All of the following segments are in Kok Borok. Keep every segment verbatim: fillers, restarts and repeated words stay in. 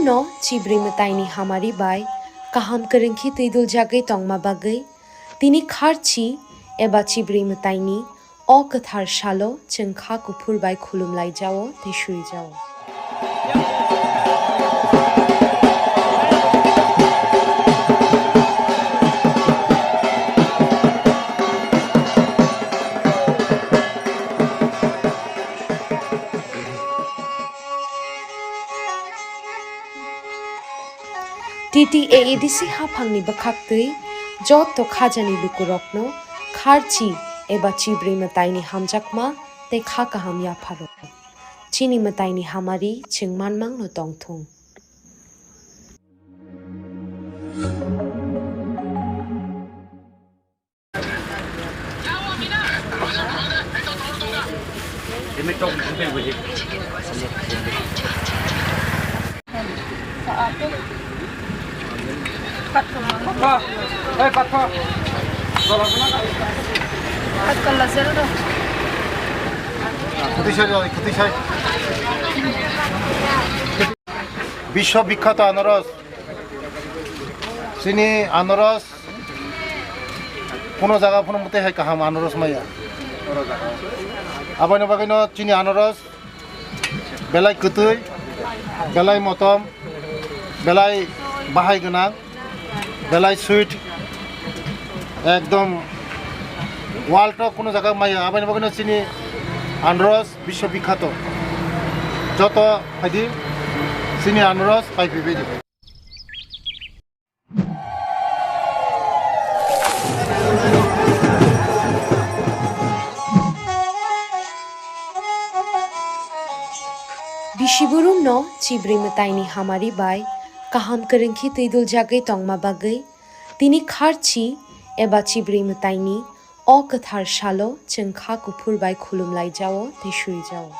No chibrwi mwtaini hamari bai kaham kwrwngkhe twiduljagwi tongma bagwi tini kharchi eba chibrwi mwtaini o kwthar salo chwng kha kuphur bai khulumlaijao tei suijao. T T A A D C haphangni bwkhaktwi joto khajani lukurokno kharchi eba chibrwi mwtaini hamjakma tei kha kaham yapharo. Chini mwtaini hamari chwng manmangno tongthung. Biswa bikhyato anaros. Chini anaros kuno jaga phano mwtai hai kaham anaros maya. Aboni bagwino chini anaros belai kwtwi, belai motom, belai bahai gwnang, belai sweet, ekdom world o kuno jaga maya. Aboni bagwino chini anaros biswa bikhyato. Joto phaidi chini anaros pai phaibaidi. Bisi burumno chibrwi mwtaini hamari bai kaham kwrwngkhe twiduljagwi tongma bagwi tini kharchi eba chibrwi mwtaini o kwthar salo chwng kha kuphur bai khulumlaijao tei suijao.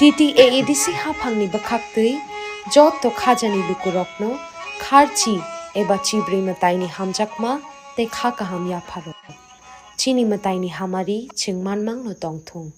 T T A A D C haphangni bwkhaktwi joto khajani lukurokno kharchi eba chibrwi mwtaini hamjakma tei kha kaham yapharo. Chini mwtaini hamari chwng manmangno tongthung.